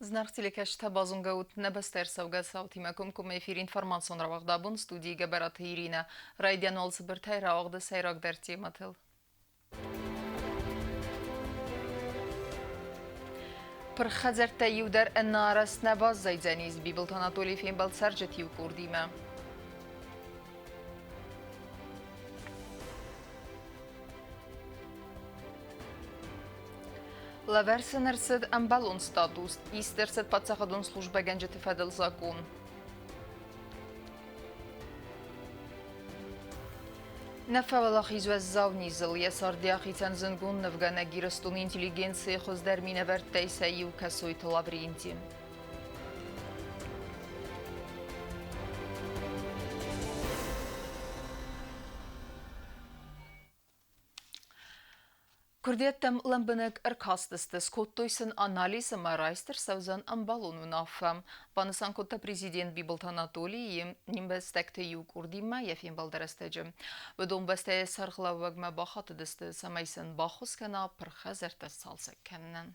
Зынаргъ телекӕсджытӕ, базонгӕ ут нӕ бӕстӕ ӕрцӕугӕ цаутимӕ комкоммӕ эфир информацион рауагъд абон студийы Гӕбӕраты Иринӕ. Райдиан уал цыбыртӕй рауагъды сӕйрагдӕр темӕтыл. Пырх хӕдзӕрттӕй иу дӕр ӕнӕарӕзт нӕ баззайдзӕнис, Бибылты Анатолий фембӕлд цӕрджыты иу къордимӕ. Лӕвӕрд сын ӕрцыд ӕмбӕлон статус, ист ӕрцыд паддзахадон службӕгӕнджыты фӕдыл закъон. Нӕ фӕуӕлахиз уӕззау низыл йӕ царды ахицӕн зынгон нывгӕнӕг Ирыстоны интеллигенцийы хуыздӕр минӕвӕрттӕй сӕ иу Кӕсойты Лавренти. Куырдиӕттӕм лӕмбынӕг ӕркастысты, скодтой сын анализ ӕмӕ райст ӕрцӕудзӕн ӕмбӕлон уынаффӕ, банысан кодта президент Бибылты Анатолий не мбӕстӕгты иу къордимӕ йӕ фембӕлды рӕстӕджы. Уыдон бӕстӕйы сӕргълӕууӕгмӕ бахатыдысты, цӕмӕй сын баххуыс кӕна пырх хӕдзӕрттӕ сцалцӕг кӕнынӕн.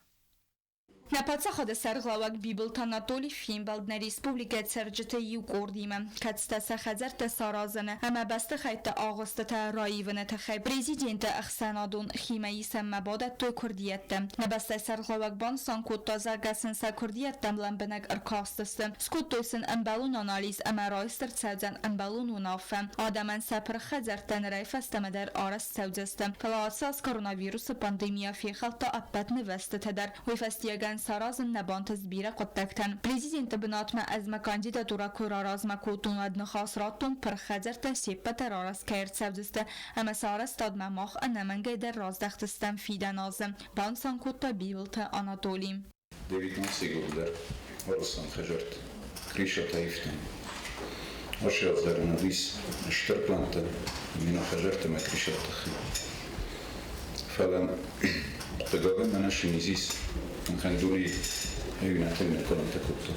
Нӕ паддзахады сӕргълӕууӕг Бибылты Анатоли фембӕлд нӕ республикӕйы цӕрджыты иу къордимӕ, кӕцытӕ сӕ хӕдзӕрттӕ саразыны ӕмӕ бӕстыхӕйтты агъуыстытӕ раивыны тыххӕй Президенты ӕхсӕнадон химӕисӕнмӕ бадӕттой куырдиӕттӕ. Нӕ бӕстӕйы сӕргълӕууӕг банысан кодта, зӕгъгӕ сын сӕ куырдиӕттӕм лӕмбынӕг ӕркастысты, скодтой сын ӕмбӕлон анализ ӕмӕ райст ӕрцӕудзӕн ӕмбӕлон уынаффӕ. Адӕмӕн сӕ пырх хӕдзӕрттӕ нырӕй фӕстӕмӕ дӕр арӕзт цӕудзысты, фӕлӕ ацы аз коронавирусы пандемийӕ фехӕлдта ӕппӕт нывӕзтытӕ дӕр. Уый фӕстиуӕгӕн саразын нӕ бантыст бирӕ хъуыддӕгтӕн. Президенты бынатмӕ ӕз мӕ кандидатурӕ куы раразмӕ кодтон, уӕд ныхас радтон, пырх хӕдзӕрттӕ се ппӕт дӕр арӕзт кӕй ӕрцӕудзысты ӕмӕ сӕ арӕзтадмӕ мах ӕнӕмӕнгӕй дӕр раздӕхдзыстӕм фидӕн азы, банысан кодта Бибылты Анатоли. XIX дӕр Уырысан хӕдзӕртты крышатӕ ивтам. Ацы дӕр ын уыдис стыр пълантӕ ӕмӕ хӕдзӕрттӕ ӕмӕ крышаты тыххӕй. Фӕлӕ, хъыгагӕн, мӕнӕ сынизис ӕнхъӕндури ӕвинӕтӕ ныккӕлӕнтӕ кодта.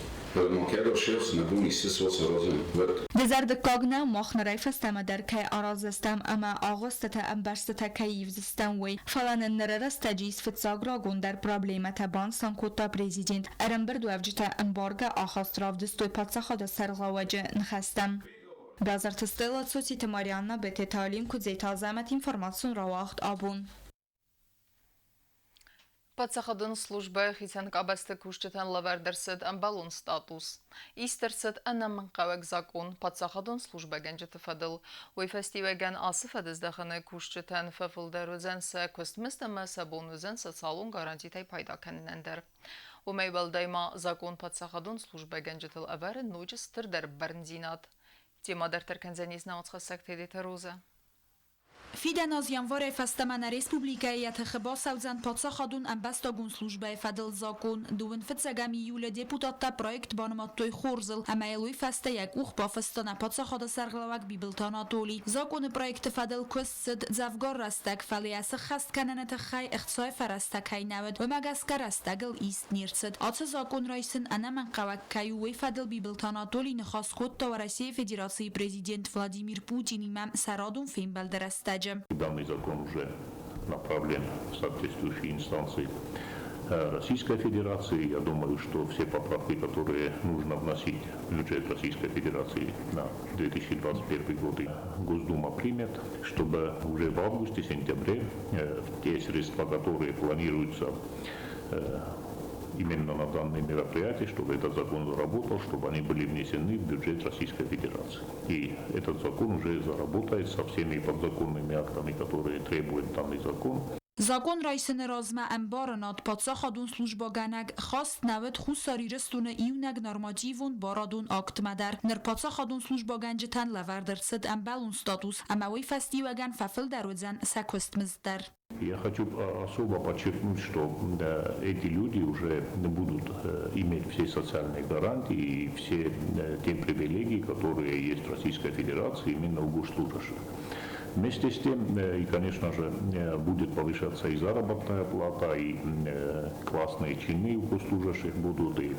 Дызӕрдыггаг нӕу, мах нырӕй фӕстӕмӕ дӕр кӕй араздзыстӕм ӕмӕ агъуыстытӕ ӕмбӕрзтытӕ кӕй ивдзыстӕм, уый. Фӕлӕ нын ныры рӕстӕджы ис фыццаг рагондӕр проблемӕтӕ, банысан кодта президент. Ӕрӕмбырдуӕвджытӕ ӕмбаргӕ ахаст равдыстой паддзахады сӕргълӕууӕджы ныхӕстӕм. Базарты Стелла, Цоциты Марианна, Бететы Алим, Куыдзеты Азӕмӕт информацион рауагъд абон. Паддзахадон службӕйы хицӕн къабӕзты кусджытӕн лӕвӕрд ӕрцыд ӕмбӕлон статус. Ист ӕрцыд ӕнӕмӕнгхъӕуӕг закъон паддзахадон службӕгӕнджыты фӕдыл. Уый фӕстиуӕгӕн ацы фӕдыздӕхӕны кусджытӕн фӕфылдӕр уыдзӕн сӕ куыстмызд ӕмӕ сӕ бон уыдзӕн социалон гарантитӕй пайда кӕнынӕн дӕр. Уымӕй уӕлдай ма закъон паддзахадон службӕгӕнджытыл ӕвӕры ноджы стырдӕр бӕрндзинад. Темӕ дарддӕр кӕндзӕнис науцхӕссӕг Тедеты Розӕ. Фидӕн аз январӕй фӕстӕмӕ нӕ республикӕйы йӕ тыхы бацӕудзӕн паддзахадон ӕмбӕстагон службӕйы фӕдыл закъон. Дыууын фыццӕгӕм июлы депутаттӕ проект банымадтой хорзыл, ӕмӕ йыл уый фӕстӕ йӕ къух бафыста нӕ паддзахады сӕргълӕууӕг Бибылты Анатоли. Закъоны проекты фӕдыл куыст цыд дзӕвгар рӕстӕг, фӕлӕ йӕ сыххӕст кӕныны тыххӕй ӕхцайы фӕрӕзтӕ кӕй нӕ уыд, уымӕ гӕсгӕ рӕстӕгыл ист не рцыд. Ацы закъон райсын ӕнӕмӕнгхъӕуӕг кӕй у, уый фӕдыл Бибылты Анатоли ныхас кодта Уӕрӕсейы Федерацийы Президент Владимир Путинимӕ сӕ радон фембӕлды рӕстӕджы. Данный закон уже направлен в соответствующие инстанции Российской Федерации. Я думаю, что все поправки, которые нужно вносить в бюджет Российской Федерации на 2021 год, Госдума примет, чтобы уже в августе-сентябре те средства, которые планируются именно на данные мероприятия, чтобы этот закон заработал, чтобы они были внесены в бюджет Российской Федерации. И этот закон уже заработает со всеми подзаконными актами, которые требует данный закон. Закъон райсыны размӕ ӕмбарынад паддзахадон службӕгӕнӕг хаст нӕ уыд Хуссар Ирыстоны иунӕг нормативон барадон актмӕ дӕр. Ныр паддзахадон службӕгӕнджытӕн лӕвӕрд ӕрцыд ӕмбӕлон статус ӕмӕ уый фӕстиуӕгӕн фӕфылдӕр уыдзӕн сӕ куыстмызд дӕр. Я хочу особо подчеркнуть, что эти люди уже будут иметь все социальные гарантии и все те привилегии, которые есть в Российской Федерации именно у госслужащих. Вместе с тем, и, конечно же, будет повышаться и заработная плата, и классные чины у госслужащих будут, и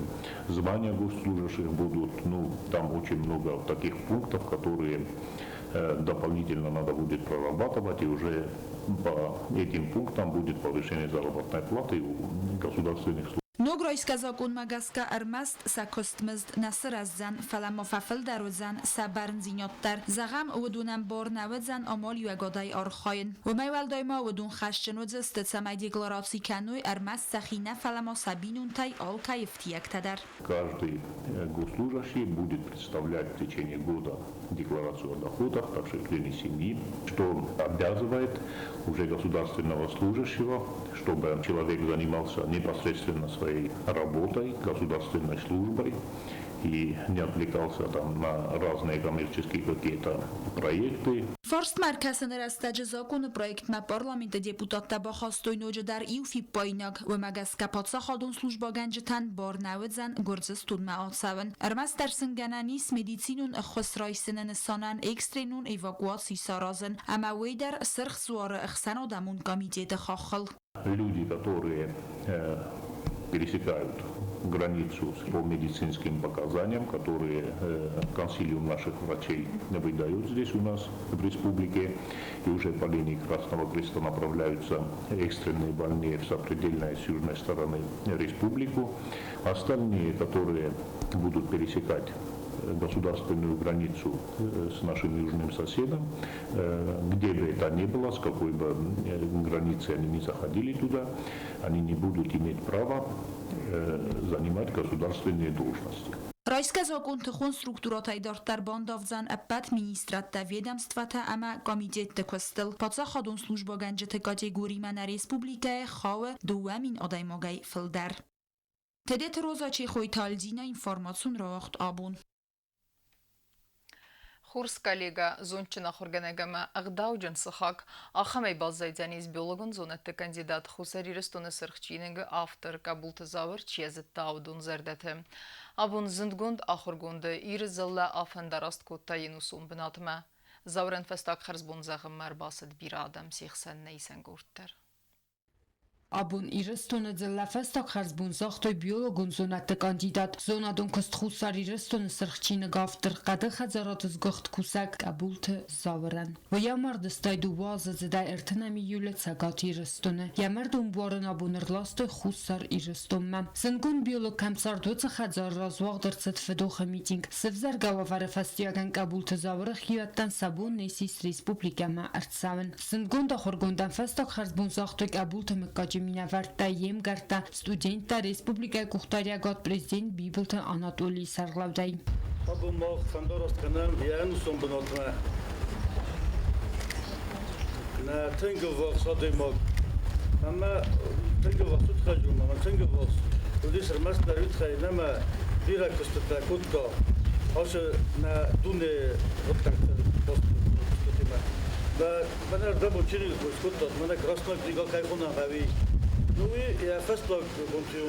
звания госслужащих будут. Ну, там очень много таких пунктов, которые дополнительно надо будет прорабатывать, и уже по этим пунктам будет повышение заработной платы у государственных служб. Ног райсгӕ закъонмӕ гӕсгӕ ӕрмӕст сӕ куыстмызд нӕ сырӕздзӕн, фӕлӕ ма фӕфылдӕр уыдзӕн сӕ бӕрндзинад дӕр. Зӕгъӕм, уыдонӕн бар нӕ уыдзӕн амалиуӕгадӕй архайын. Уымӕй уӕлдай ма уыдон хӕсджын уыдзысты, цӕмӕй деклараци кӕной ӕрмӕст сӕхи нӕ, фӕлӕ ма сӕ бинонтӕй алкӕйы ӕфтиӕгтӕ дӕр. Каждый госслужащий будет представлять в течение года декларацию о доходах, также члены семьи, что обязывает уже государственного служащего, чтобы человек занимался непосредственно своей работой, государственной службой и не отвлекался там на разные коммерческие какие-то проекты. Фарстмӕ ӕркӕсыны рӕстӕджы закъоны проектмӕ парламенты депутаттӕ бахастой ноджыдӕр иу фиппаинаг. Уымӕ гӕсгӕ паддзахадон службӕгӕнджытӕн бар нӕ уыдзӕн Гуырдзыстонмӕ ацӕуын. Ӕрмӕстдӕр сын гӕнӕн ис медицинон ӕххуыс райсыны нысанӕн экстренон эвакуаци саразын ӕмӕ уый дӕр Сырх Дзуары ӕхсӕнадӕмон комитеты хаххыл. Люди, которые пересекают границу по медицинским показаниям, которые консилиум наших врачей выдает здесь у нас в республике, и уже по линии Красного Креста направляются экстренные больные в сопредельной с южной стороны республику. Остальные, которые будут пересекать государственную границу с нашим южным соседом, где бы это ни было, с какой бы границы они ни заходили туда, они не будут иметь права занимать государственные должности. Райсгӕ закъон тыхон структурӕтӕй дарддӕр бандавдзӕн ӕппӕт министрадтӕ, ведомствӕтӕ ӕмӕ комитетты куыстыл. Паддзахадон службӕгӕнджыты категоримӕ нӕ республикӕйы хауы 2000 адӕймагӕй фылдӕр. Тедеты Роза, Чехойты Альдина, информацион рауагъд абон. Хорз коллегӕ, зондджын ахуыргӕнӕг ӕмӕ ӕгъдауджын сыхаг, ахӕмӕй баззайдзӕнис биологон зонӕдты кандидат Хуссар Ирыстоны Сырх чиныг-ы автор Къӕбулты Зауыр чи зыдта, уыдон зӕрдӕты. Абон зындгонд ахуыргонды Иры дзыллӕ афӕндараст кодта йе нусон бынатмӕ. Зауырӕн фӕстаг хӕрзбон зӕгъынмӕ ӕрбацыд бирӕ адӕм, се хсӕн нӕ исӕнгорд дӕр. Абон Ирыстоны дзыллӕ фӕстаг хӕрзбон загътой биологон зонӕдты кандидат, зонадон куыст Хуссар Ирыстоны Сырх чиныг автор, хъӕды хӕдзарады сгуыхт кусӕг Къӕбулты Зауырӕн. Уый амардысты дыууӕаздзыдӕй ӕртынӕм июлы Цӕгат Ирыстоны. Йӕ мӕрдон буар ын абон ӕрластой Хуссар Ирыстонмӕ. Зындгонд биолог кӕм цард, уыцы хӕдзары раз уагъд ӕрцыд фыдохы митинг. Сывзӕргӕ уавӕры фӕстиуӕгӕн Къӕбулты Зауыры хиуӕттӕн сӕ бон не ссис республикӕмӕ ӕрцӕуын. Зындгонд ахуыргондӕн фӕстаг хӕрзбон загътой Къӕбулты мыггаджы минӕвӕрттӕ, йе мгӕрттӕ, студенттӕ, республикӕйы къухдариуӕгад президент Бибылты Анатолийы сӕргълӕудӕй. Абон мах фӕндараст кӕнӕм йӕ ӕнусон бынатмӕ. Нӕ тынг ӕввахс адӕймаг ӕмӕ тынг ӕввахс уыд Хаджум ӕмӕ тынг ӕввахс уыдис ӕрмӕстдӕр уый тыххӕй нӕмӕ бирӕ куыстытӕ кодта ацы нӕ дунейы хъуыддӕгты куыстытимӕ. Мӕнӕ ӕрдӕбон чиныг скодтат, мӕнӕ Красной книга кӕй хонӕм ӕви. Ну уый йӕ фӕстаг бонты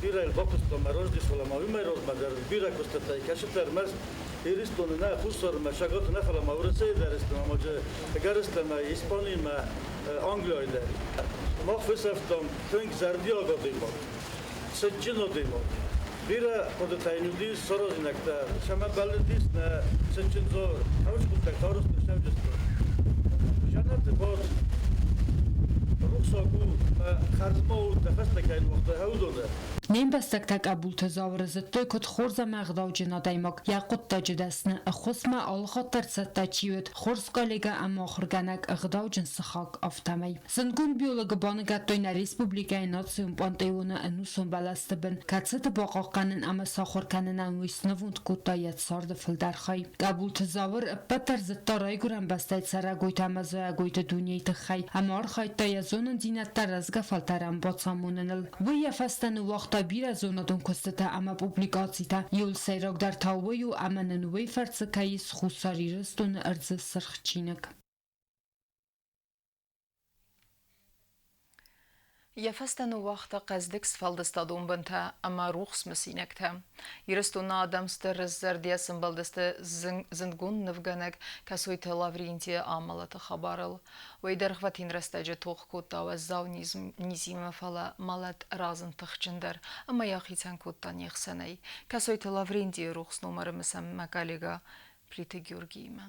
бирӕ бакуыста мӕ раздисфӕлӕ ма уымӕй размӕ дӕр бирӕ куыстытӕй, кӕцытӕ ӕрмӕст Ирыстоны нӕ, Хуссармӕ, Цӕгаты нӕ, фӕлӕ ма Уӕрӕсейы дӕр сты, ма ӕгӕрыстӕмӕй Испанимӕ, Англияйы дӕр. Мах фесӕфтам тынг зӕрдиаг адӕймаг, цытджын адӕймаг. Бирӕ хъуыдытӕ йын уыдис саразинӕгтӕ, цӕмӕ бӕллыдис нӕ цытджын Зауыр, хӕрз хъуыддӕгтӕ арӕзт сӕвджысты. Джанаты бад рухсаг у, хӕрзмӕ у дӕ фӕстӕ кӕй ныууагътай, уыдоны. Не мбӕстӕгтӕ Къӕбулты Зауыры зыдтой куыд хорз ӕмӕ ӕгъдауджын адӕймаг, йӕ хъуыддаджы дӕсны, ӕххуысмӕ алыхатт дӕр цӕттӕ чи уыд, хорз коллегӕ ӕмӕ ахуыргӕнӕг, ӕгъдауджын сыхаг, афтӕмӕй. Зындгонд биологы баныгӕдтой нӕ республикӕйы национ пантеоны ӕнусон бӕлӕсты бын, кӕцыты бахъахъхъӕнын ӕмӕ сахуыр кӕнынӕн уый снывонд кодта йӕ царды фылдӕр хай. Къӕбулты Зауыр ӕппӕт дӕр зыдта райгуырӕн бӕстӕйы цӕрӕгойтӕ ӕмӕ зайӕгойты дунейы тыххӕй ӕмӕ архайдта йӕ зонындзинӕдтӕ рӕзгӕ фӕлтӕрӕн бацамоныныл. Уый йӕ фӕстӕ ныууагъта бирӕ зонадон куыстытӕ ӕмӕ публикацитӕ. Иуыл сӕйрагдӕр та уый у, ӕмӕ нын уый фӕрцы кӕй ис Хуссар Ирыстоны ӕрдзы Сырх чиныг. Йӕ фӕстӕ ныууагъта хъӕздыг сфӕлдыстадон бынтӕ ӕмӕ рухс мысинӕгтӕ. Ирыстоны адӕм стыр рыстзӕрдийӕ сӕмбӕлдысты зындгонд нывгӕнӕг Кӕсойты Лаврентийы амӕлӕты хабарыл. Уый дӕргъвӕтин рӕстӕджы тох кодта уӕззау низимӕ, фӕлӕ мӕлӕт разынд тыхджындӕр ӕмӕ йӕхицӕн кодта не хсӕнӕй. Кӕсойты Лаврентийы рухс ном ӕрымысӕм мӕ коллегӕ Плиты Георгиимӕ.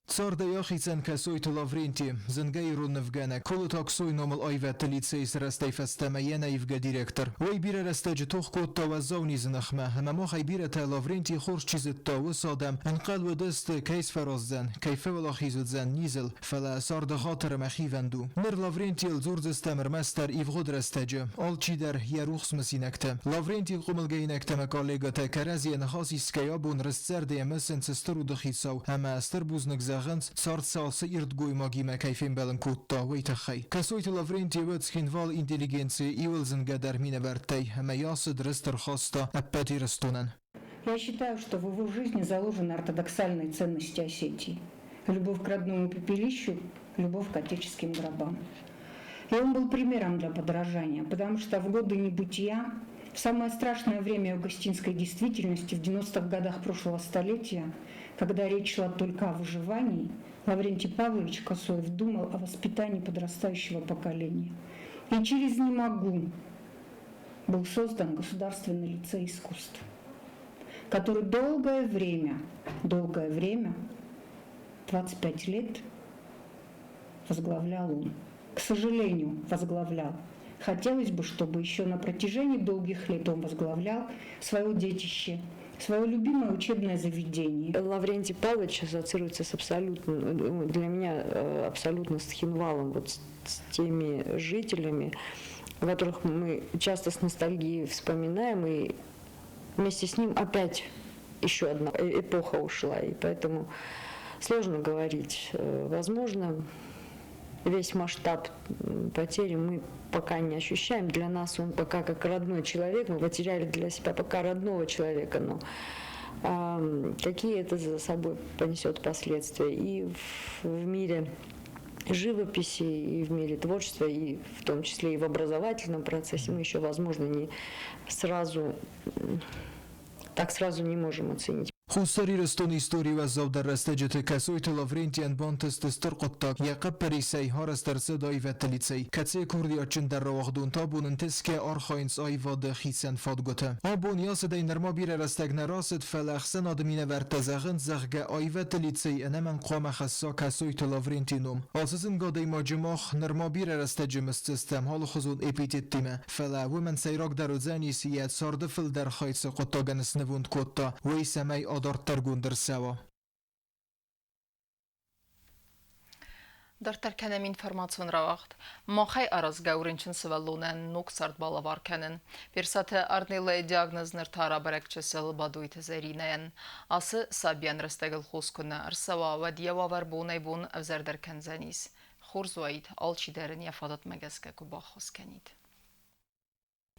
Цардӕй ахицӕн Кӕсойты Лавренти, зынгӕ ирон нывгӕнӕг, Колыты Аксойы номыл аивӕдты лицейы сырӕзтӕй фӕстӕмӕ йе нӕивгӕ директор. Уый бирӕ рӕстӕджы тох кодта уӕззау низы ныхмӕ, ӕмӕ махӕй бирӕтӕ Лаврентийы хорз чи зыдта, уыцы адӕм ӕнхъӕл уыдысты, кӕй сфӕраздзӕн, кӕй фӕуӕлахиз уыдзӕн низыл, фӕлӕ царды хатыр ӕмӕ хивӕнд у. Ныр Лаврентийыл дзурдзыстӕм ӕрмӕстдӕр ивгъуыд рӕстӕджы, алчидӕр йӕ рухс мысинӕгтӕ. Лаврентийы хъомылгӕнинӕгтӕ ӕмӕ коллегӕтӕ кӕрӕдзийӕ ныхас искӕй абон рыстзӕрдӕйӕ мысынц стыр уды хицау ӕмӕ стыр бузныг зӕгъынц, цард сӕ ацы ирд гоймагимӕ кӕй фембӕлын кодта, уый тыххӕй. Кӕсойты Лаврентий уыд Цхинвалы интеллигенцийы иуыл зынгӕдӕр минӕвӕрттӕй ӕмӕ йӕ ацыд рыст ӕрхаста ӕппӕт Ирыстонӕн. Я считаю, что в его жизни заложены ортодоксальные ценности Осетии. Любовь к родному пепелищу, любовь к отеческим гробам. И он был примером для подражания, потому что в годы небытия, в самое страшное время августинской действительности, в 90-х годах прошлого столетия, когда речь шла только о выживании, Лаврентий Павлович Косоев думал о воспитании подрастающего поколения. И через «не могу» был создан Государственный лицей искусств, который долгое время, 25 лет, возглавлял он. К сожалению, возглавлял. Хотелось бы, чтобы еще на протяжении долгих лет он возглавлял свое детище, свое любимое учебное заведение. Лаврентий Павлович ассоциируется с абсолютно, для меня абсолютно с Цхинвалом, вот с теми жителями, которых мы часто с ностальгией вспоминаем, и вместе с ним опять еще одна эпоха ушла, и поэтому сложно говорить. Возможно, весь масштаб потери мы пока не ощущаем. Для нас он пока как родной человек, мы потеряли для себя пока родного человека, но какие это за собой понесет последствия и в мире живописи, и в мире творчества, и в том числе и в образовательном процессе мы еще, возможно, не сразу, так сразу не можем оценить. Хуссар Ирыстоны историйы уӕззаудӕр рӕстӕджыты Кӕсойты Лаврентийӕн бантыст стыр хъуыддаг, йӕ хъӕппӕрисӕй арӕзт ӕрцыд аивӕдты лицей, кӕцыйы курдиатджындӕр рауагъдонтӕ абон ӕнтысгӕ архайынц аивады хицӕн фадгуыты. Абон йӕ ацыдӕй нырма бирӕ рӕстӕг нӕ рацыд, фӕлӕ ӕхсӕнады минӕвӕрттӕ зӕгъынц, зӕгъгӕ, аивӕдты лицей ӕнӕмӕнг хъуамӕ хӕсса Кӕсойты Лаврентийы ном. Ацы зынг адӕймаджы мах нырма бирӕ рӕстӕджы мысдзыстӕм алыхуызон эпитеттимӕ, фӕлӕ уымӕн сӕйрагдӕр уыдзӕнис, йӕ царды фылдӕр хай цы хъуыддагӕн снывонд кодта, уый цӕмӕй адарддӕргонд ӕрцӕуа. Дарддӕр кӕнӕм информацион рауагъд. Махӕй аразгӕ у рынчын сывӕллонӕн ног цард балӕвар кӕнын. Персаты Арнеллайы диагноз ныр та рабӕрӕг чысыл Бадойты Зӕринӕйӕн. Ацы сабийӕн рӕстӕгыл хос куы нӕ ӕрцӕуа, уӕд йӕ уавӕр бонӕй-бон ӕвзӕрдӕр кӕндзӕнис. Хорз уаид, алчидӕр ын йӕ фадатмӕ гӕсгӕ куы баххуыс кӕнид.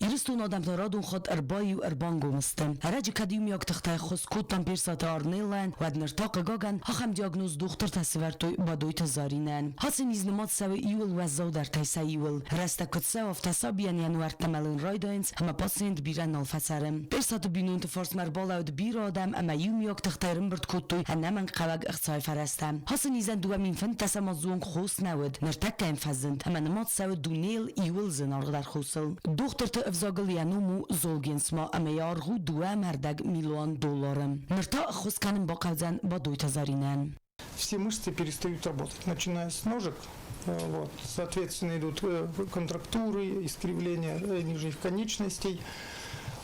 Ирыстоны адӕмтӕ радон хатт ӕрбаиу, ӕрбангом сты. Ӕрӕджы кӕд иумиаг тыхтӕй ӕххуыс кодтам Персаты Арнеллӕйӕн, уӕд ныр та, хъыгагӕн, ахӕм диагноз дохтыртӕ сӕвӕрдтой Бадойты Заринӕйӕн. Ацы низ нымад цӕуы иуыл уӕззаудӕртӕй сӕ иуыл. Рӕстӕг куыд цӕуы, афтӕ сабийӕн йӕ нуӕрттӕ мӕлын райдайынц ӕмӕ пациент бирӕ нал фӕцӕры. Персаты бинонты фарсмӕ ӕрбалӕуд бирӕ адӕм ӕмӕ иумиаг тыхтӕй ӕрӕмбырд кодтой ӕнӕмӕнгхъӕуӕг ӕхцайы фӕрӕзтӕ. Ацы низӕн 2015 азы онг хос нӕ уыд, ныртӕккӕ йӕм фӕзынд ӕмӕ нымад цӕуы дунейыл иуыл зынаргъдӕр хосыл. Дохтырты ӕвзагыл йӕ ном у Золгенсма ӕмӕ йӕ аргъ у 2,5 милуан доллары. Ныр та ӕххуыс кӕнын бахъӕудзӕн Бадойты Заринӕн. Все мышцы перестают работать, начиная с ножек. Вот. Соответственно, идут контрактуры, искривления нижних конечностей,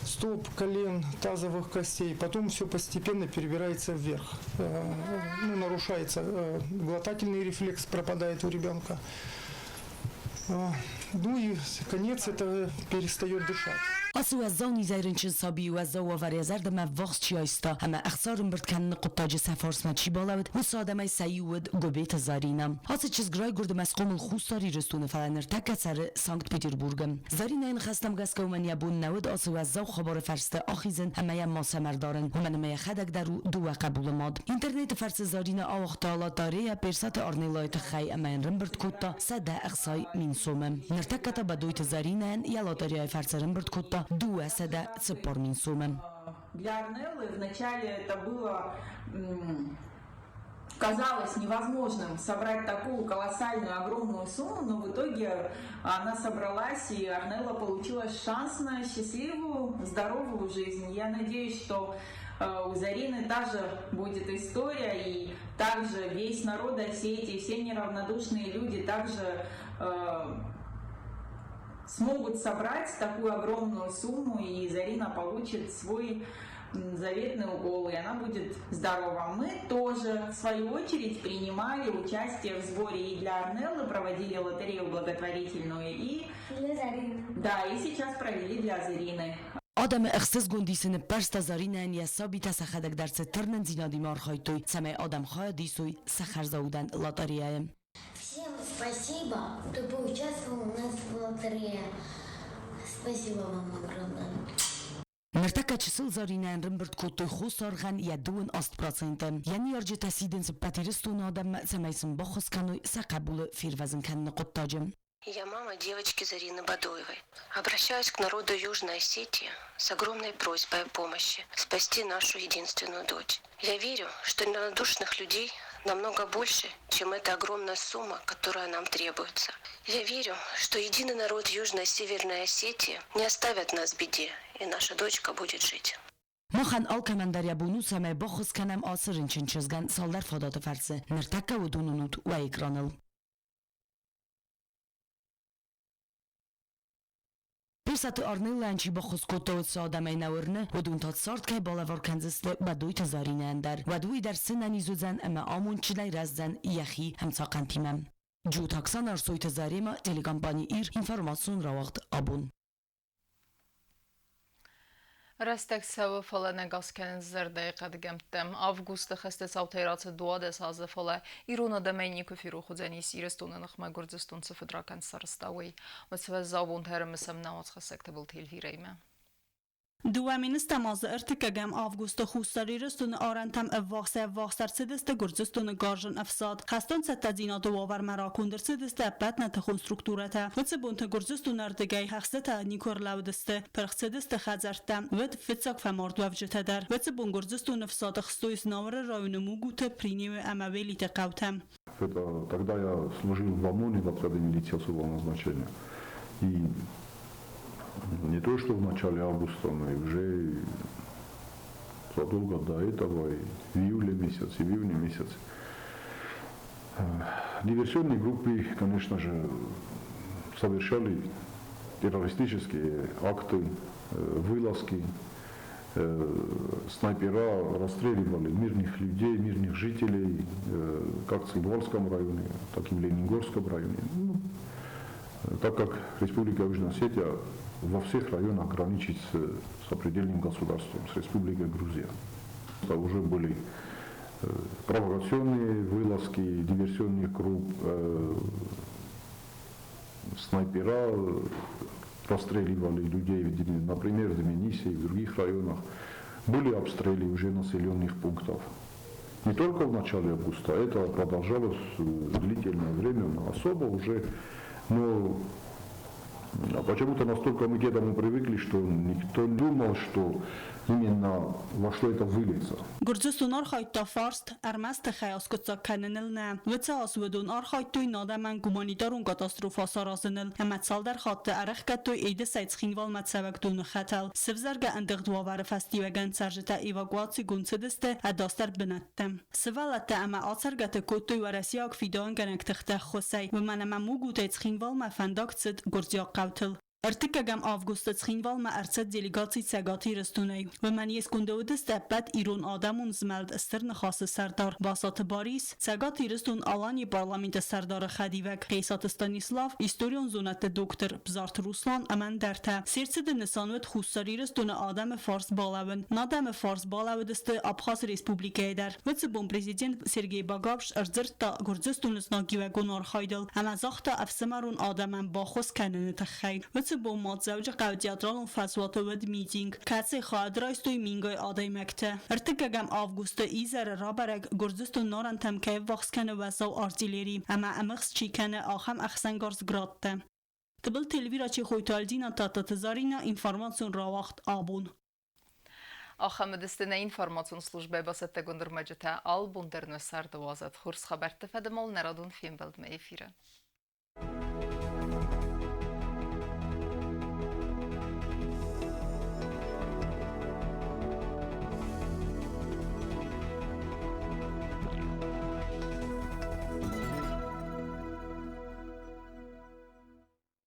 стоп, колен, тазовых костей. Потом все постепенно перебирается вверх. Ну, нарушается глотательный рефлекс, пропадает у ребенка. Ну и конец — это перестает дышать. Ацы уӕззау низӕй рынчын сабийы уӕззау уавӕр йӕ зӕрдӕмӕ ӕввахс чи айста ӕмӕ ӕхца ӕрӕмбырд кӕныны хъуыддаджы сӕ фарсмӕ чи балӕууыд, уыцы адӕмӕй сӕ иу уыд Гобеты Заринӕ. Ацы чызг райгуырд ӕмӕ схъомыл Хуссар Ирыстоны, фӕлӕ ныртӕккӕ цӕры Санкт-Петербургы. Заринӕйы ныхӕстӕм гӕсгӕ уымӕн йӕ бон нӕ уыд ацы уӕззау хабары фӕрсты ахизын ӕмӕ йӕм мацӕмӕ ӕрдарын, уымӕн ӕмӕ йӕхӕдӕг дӕр у дыууӕ хъӕбулы мад. Интернеты фӕрцы Заринӕ ауагъта лотерея Персаты Арнеллайы тыххӕй ӕмӕ йын ӕрӕмбырд кодта 160 000 сомы. Ныртӕккӕ та Бадойты Заринӕйӕн йӕ лотереяйы фӕрцы ӕрӕмбырд кодта 240 000 сомы. Для Арнеллы вначале это было казалось невозможным собрать такую колоссальную, огромную сумму, но в итоге она собралась, и Арнелла получила шанс на счастливую, здоровую жизнь. Я надеюсь, что У Зарины та же будет история, и также весь народ Осетии, все неравнодушные люди также смогут собрать такую огромную сумму, и Зарина получит свой заветный укол, и она будет здорова. Мы тоже, в свою очередь, принимали участие в сборе и для Арнеллы, проводили лотерею благотворительную, и для Зарины. Да, и сейчас провели для Зарины. Адӕмы ӕхсызгон дисы ныппӕрста Зӕринӕйӕн йӕ сабитӕ сӕхӕдӕг дӕр сӕ тырнындзинадимӕ архайдтой, цӕмӕй адӕм хайад исой сӕ хӕрзаудӕн лотерейӕйы. Всем спасибо, кто поучаствовал у нас в лотерее. Спасибо вам огромное. Ныртӕккӕ чысыл Зӕринӕйӕн рымбырд кодтой хосаргъӕн йӕ 28 проценты. Йӕ ныййарджытӕ сидынц ӕппӕт Ирыстоны адӕммӕ, цӕмӕй сын баххуыс кӕной сӕ хъӕбулы фервӕзын кӕныны хъуыддаджы. Я мама девочки Зарины Бадоевой. Обращаюсь к народу Южной Осетии с огромной просьбой о помощи спасти нашу единственную дочь. Я верю, что неравнодушных людей намного больше, чем эта огромная сумма, которая нам требуется. Я верю, что единый народ Южной и Северной Осетии не оставят нас в беде, и наша дочка будет жить. Махӕн алкӕмӕн дӕр йӕ бон у, цӕмӕй баххуыс кӕнӕм ацы рынчын чызгӕн цалдӕр фадаты фӕрцы. Ныртӕккӕ уыдон уынут уӕ экраныл. Персаты Арнеллӕн чи баххуыс кодта, уыцы адӕмӕй нӕ уырны, уыдон та цард кӕй балӕвар кӕндзысты Бӕдойты Зӕринӕйӕн дӕр. Уӕд уый дӕр сынӕниз уыдзӕн ӕмӕ амондджынӕй рӕздзӕн йӕхи ӕмцахъӕнтимӕ. Джиоты Оксана, Ӕрсойты Заремӕ, телекомпани «Ир», информацион рауагъд «Абон». Рӕстӕг цӕуы, фӕлӕ нӕ гас кӕнынц зӕрдӕйы хъӕдгӕмттӕ. Августы хӕсты цаутӕй рацыд 12 азы, фӕлӕ ирон адӕмӕй никуы ферох уыдзӕнис Ирыстоны ныхмӕ Гуырдзыстон цы фыдракӕнд сарӕзта, уый. Уыцы бонтӕ ӕрымысӕм нӕ уацхӕссӕг Тыбылты Эльвирӕимӕ. 2000 азы 3 августы Хуссар Ирыстоны арӕнтӕм ӕввахс-ӕввахс ӕрцыдысты Гуырдзыстоны гарзджын ӕфсад. Хӕстон цӕттӕдзинады уавӕрмӕ раконд ӕрцыдысты ӕппӕт нӕтыхон структурӕтӕ. Уыцы бонты Гуырдзыстоны ӕрдыгӕй хӕхстытӕ никуы ӕрлӕууыдысты, пырх цыдысты хӕдзӕрттӕ, уыд фыццаг фӕмардуӕвджытӕ дӕр. Уыцы бон Гуырдзыстоны ӕфсад ӕхстой Знауыры районы Мугуты, Принеуы ӕмӕ Велиты хъӕутӕ. Это, тогда я служил в ОМОНе в отряде милиции особого назначения. И не то, что в начале августа, но и уже задолго до этого, и в июле месяце, и в июне месяце. Диверсионные группы, конечно же, совершали террористические акты, вылазки, снайпера расстреливали мирных людей, мирных жителей, как в Цхинвальском районе, так и в Ленингорском районе. Ну, так как Республика Южная Осетия во всех районах граничит с сопредельным государством, с Республикой Грузия. Это уже были провокационные вылазки диверсионных групп, снайпера расстреливали людей, например, в Дменисе и в других районах. Были обстрелы уже населенных пунктов. Не только в начале августа, это продолжалось длительное время, но особо уже, но почему-то настолько мы к этому привыкли, что никто не думал, что именно во что это выльется. Гуырдзыстон архайдта фарст ӕрмӕст тыхӕй аскъуыддзаг кӕныныл нӕ. Уыцы аз уыдон архайдтой адӕмӕн гуманитарон катастрофа саразыныл ӕмӕ цалдӕр хатты ӕрӕхгӕдтой Едысӕй Цхинвалмӕ цӕуӕг доны хӕтӕл. Сывзӕргӕ ӕндыгъд уавӕры фӕстиуӕгӕн цӕрджытӕ эвакуацигонд цыдысты ӕдасдӕр бынӕттӕм. Сывӕллӕттӕ ӕмӕ ацӕргӕты кодтой уӕрӕсейаг фидауынгӕнӕг тыхты ӕххуысӕй, уымӕн ӕмӕ Мугутӕй Цхинвалмӕ фӕндаг цыд гуырдзиаг хъӕутыл. 3 августы Цхинвалмӕ ӕрцыд делегаци Цӕгат Ирыстонӕй. Уымӕн йе сконды уыдысты ӕппӕт ирон адӕмон змӕлд Стыр Ныхасы сӕрдар Басаты Барис, Цӕгат Ирыстон-Аланийы парламенты сӕрдары хӕдивӕг Хъесаты Станислав, историон зонӕдты доктор Бзарты Руслан ӕмӕ ӕндӕртӕ. Се рцыды нысан уыд Хуссар Ирыстоны адӕмы фарс балӕууын. Адӕмы фарс балӕууыдысты Абхазы республикӕйы дӕр. Уыцы бон президент Сергей Багапш ӕрдзырдта Гуырдзыстоны знагиуӕгон архайдыл ӕмӕ загъта ӕфсымӕрон адӕмӕн баххуыс кӕныны тыххӕй. Уыцы бон ма Дзӕуджыхъӕуы театралон фӕзуаты уыд митинг, кӕцыйы хайад райстой мингай адӕймӕгтӕ. 3 августы изӕры рабӕрӕг, Гуырдзыстон арӕнтӕм кӕй ӕввахс кӕны уӕззау артиллери ӕмӕ ӕмыхст чи кӕны, ахӕм ӕхсӕнгарз градтӕ. Тыбылты Эльвира, Чехойты Альдина, Тадтаты Зарина, информацион рауагъд «Абон». Ахӕм уыдысты нӕ информацион службӕйы бацӕттӕгонд ӕрмӕджытӕ. Алы бон дӕр нӕ царды уадзӕд хорз хабӕртты фӕдыл нӕ радон фембӕлдмӕ эфиры.